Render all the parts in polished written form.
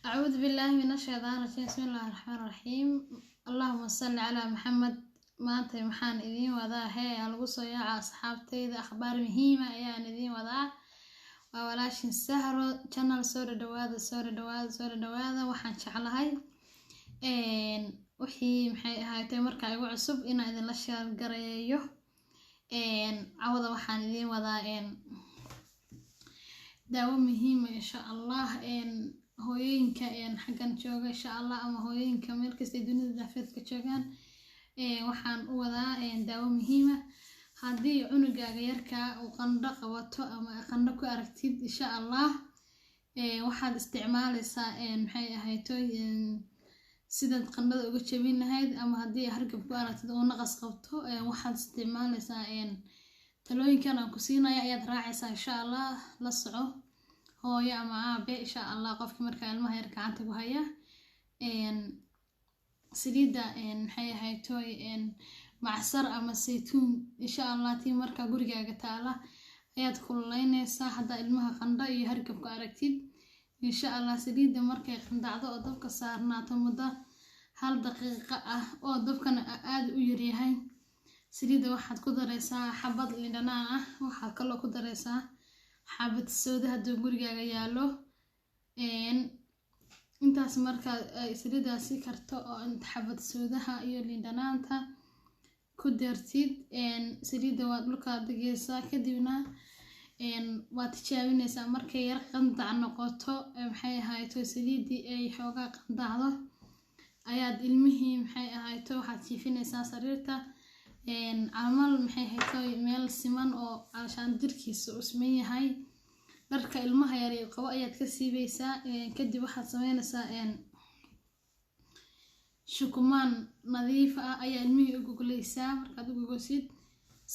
Acuudu billaahi mina shaydaani rajiim. Bismillaahi raxmaani raxiim. Allaahuma salli calaa Maxamed. Maanta maxaan idiin wadaa? Hee, lagu soo yaaca asxaabtayda, akhbaar muhiima ayaan idiin wadaa. Waa walaashin Sahro Channel. Soo dhadhawaada, soo dhadhawaada, soo dhadhawaada. Waxaan jeclahay wixii maxay ahaatee markaa igu cusub inaan idinla sheergareeyo. Cawada waxaan idiin wadaa daawo muhiima, insha Allah. Hooyooyinka xaggan jooga, insha Allah, ama hooyooyinka meel kasta ay dunida daafeedka joogaan, waxaan u wadaa daawo muhiima. Haddii cunugaaga yarkaa uu qandho qabato ama qandho ku aragtid, insha Allah, waxaad isticmaaleysaa maxay ahaytoy sidaad qandhada uga jebin lahayd, ama haddii hargab ku aragtid oo naqas qabto, waxaad isticmaaleysaa talooyinkan aan ku siinaya ayaad raacaysaa, insha Allah. La soco, hooyo ama aabe, insha Allah, qofki markaa ilmaha yar gacanta ku haya. Saliidda maxay ahaytoy macsar ama saytuun, insha Allah, tii markaa gurigaaga taala ayaad kululeyneysaa. Haddaa ilmaha qandho iyo hargab ku aragtid, insha Allah, saliidda markay qandacdo oo dabka saarnaato muddo 1 daqiiqo ah, oo dabkana aada u yaryahay, saliidda waxaad ku dareysaa xabad liindhanaan ah. Waxaad kaloo ku dareysaa xabad sooda hadduu gurigaaga yaalo. Intaas markaad saliiddaasi karto oo xabad soodaha iyo liindhanaanta ku dartid, saliidda waad dhulkaad dhigeysaa, kadibna waad tijaabineysaa. Markay yar qandac noqoto, maxay ahayto, saliiddii ay xoogaa qandacdo, ayaad ilmihii maxay ahayto waxaad jiifineysaa sariirta camal, maxay ahayto, meel siman oo calashaan jirkiisa uu siman yahay. Dharka ilmaha yar qabo ayaad ka siibeysaa. Kadib waxaad sameyneysaa shukumaan nadiif ah ayaa ilmihii u gogleysaa. Markaad u gogosid,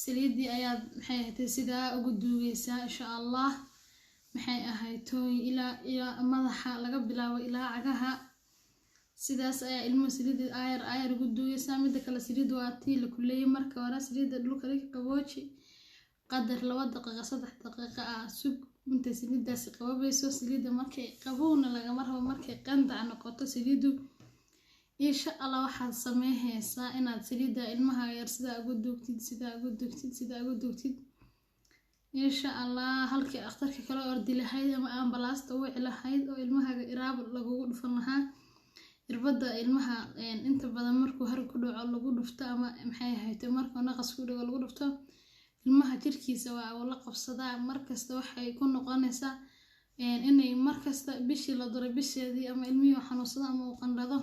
saliiddii ayaad maxay ahaytay sidaa ugu duugeysaa, insha Allah, maxay ahaytoy ilaa madaxa laga bilaabo ilaa cagaha. Sidaas ayaa ilmuhu saliidda aayar aayar ugu duugeysaa. Midda kale, saliidda waa tii la kuleeyay. Marka hore saliidda dhulka dhig, qabooji qadar 2 daqiiqo, 3 daqiiqo ah sug intay saliiddaasi qaboobeyso. Saliidda markay qabowna lagama rabo, markay qandac noqoto saliiddu, insha Allah, waxaad sameyneysaa inaad saliidda ilmaha yar sidaa ugu duugtid, sidaa ugu duugtid, sidaa ugu duugtid, insha Allah. Halkii dhakhtarka kala ordi lahayd ama ambalaasta u wici lahayd oo ilmahaaga iraab lagugu dhufan lahaa, irbadda ilmaha inta badan markuu harag ku dhaco lagu dhufto, ama maxay ahayto markuu naqas ku dhago lagu dhufto, ilmaha jirkiisa waa uu la qabsadaa. Markasta waxay ku noqonaysaa inay markasta bishii la duro bisheedii ama ilmihii uu xanuunsado ama uu qandhado.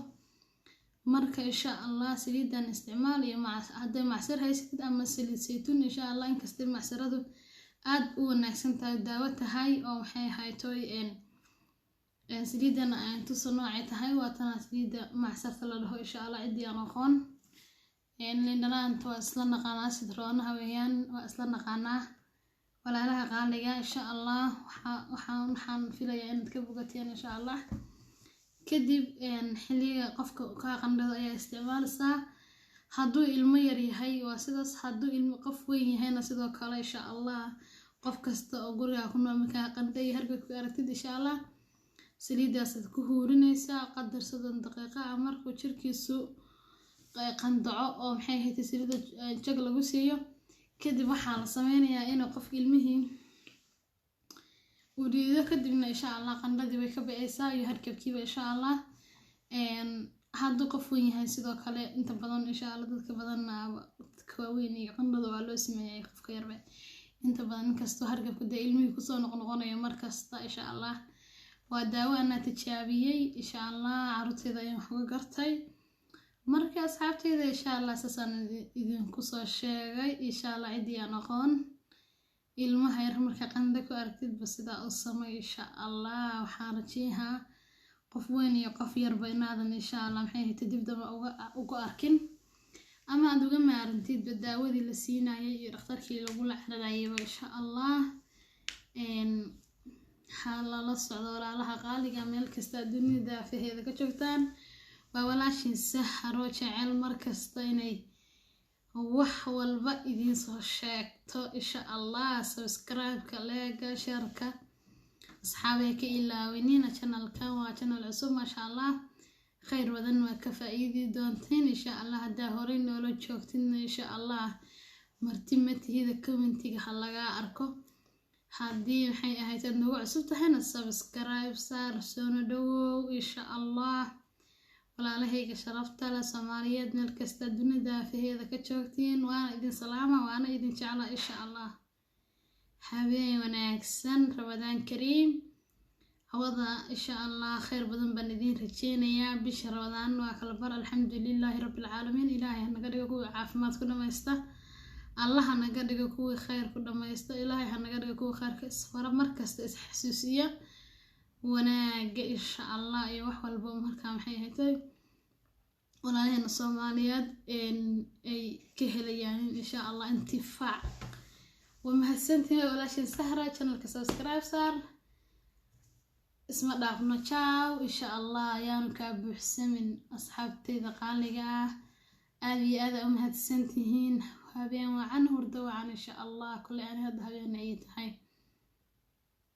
Marka, insha Allah, saliidan isticmaal iyo hadday macsar haysatid ama saliid saytuun, insha Allah. Inkastay macsaradu aada u wanaagsan tahay, daawo tahay, oo maxay ahaytoy saliidan aan tuso noocay tahay, waa tanaa saliidda macsarta la dhaho, insha Allah. Ciddii aan aqoon, liindhanaanta waa isla naqaanaa, sidroonaha weeyaan, waa isla naqaanaa. Walaalaha qaaliga, insha Allah, waxaan filayaa inaad ka bogateen, insha Allah. Kadib xilliga qofka kaa qandhado ayaa isticmaaleysaa. Hadduu ilmo yar yahay waa sidaas, hadduu ilmo qof weyn yahayna sidoo kale, insha Allah. Qof kasta oo guriga ku nool markaa qandho iyo hargab ku aragtid, insha Allah, saliiddaasaad ku huurineysaa qadar 30 daqiiqo ah. Markuu jirkiisu qandaco oo maxay ahayd saliidda jag lagu siiyo, kadib waxaa la sameynayaa inuu qofka ilmihii uu dhiido. Kadibna, insha Allah, qandhadii way ka ba'eysaa iyo hargabkiiba, insha Allah. Hadduu qof weyn yahay sidoo kale. Inta badan, insha Allah, dadka badanna, dadka waaweyn iyo qandhada waa loo sameeyay qofka yarba inta badan, inkastoo hargabka dee ilmihii kusoo noqnoqonayo markasta, insha Allah. Waa daawo anaa tijaabiyey, insha Allah, caruurteyda ayaan wax uga gartay. Marka asxaabteyda, insha Allah, saasaan idinku soo sheegay, insha Allah. Ciddii aan aqoon, ilmaha yar marka qandho ku aragtidba sidaa u samay, insha Allah. Waxaan rajeeyaa qof weyn iyo qof yarba inaadan, insha Allah, maxay ahayd, dib damba uga arkin ama aad uga maarantidba daawadii la siinayay iyo dhakhtarkii lagula cararayayba, insha Allah. Ha lala socdo, walaalaha qaaliga, meel kasta dunida daafaheeda ka joogtaan. Waa walaashin Sahro, jecel markasta inay wax walba idiin soo sheegto, insha Allah. Subscribe-ka, like-ga, share-ka. Asxaabay, ka ilaawinina channelkan, waa channel cusub, maasha Allah, khayr badan waad ka faa-iidi doonteen, insha Allah. Haddaa horey noola joogtidna, insha Allah, marti matihida, commentiga ha lagaa arko. Haddii maxay ahayd aad noogu cusub tahayna, subscribe saar, soona dhawow, insha Allah. Walaalahayga sharafta leh Soomaaliyeed, meel kasta dunida daafaheeda ka joogtiin, waana idin salaama, waana idin jeclaa, insha Allah. Habeen wanaagsan, Ramadaan kariim hawada, insha Allah. Khayr badan baan idiin rajeynayaa. Bisha Ramadaan waa kala bar, alxamdulilaahi rabbilcaalamiin. Ilaahay hanaga dhigo kuwii caafimaad ku dhamaysta, Allah hanaga dhigo kuwii khayr ku dhamaysta, Ilaahay hanaga dhigo kuwii khayrka isfara, markasta isxasuusiya wanaaga, insha Allah, iyo wax walba. Markaa maxay ahayd walaalaheena Soomaaliyeed ay ka helayaan, insha Allah, intifaac. Waa mahadsantihiin. Walaashin Sahra, channelka subscribe saar. Isma dhaafno, ciao, insha Allah. Ayaanu kaa buuxsamin, asxaabteyda qaaliga ah, aada iyo aada u mahadsantihiin. Habeen wacan, hurdo wacan, insha Allah. Kule ani hadda habeen ay tahay.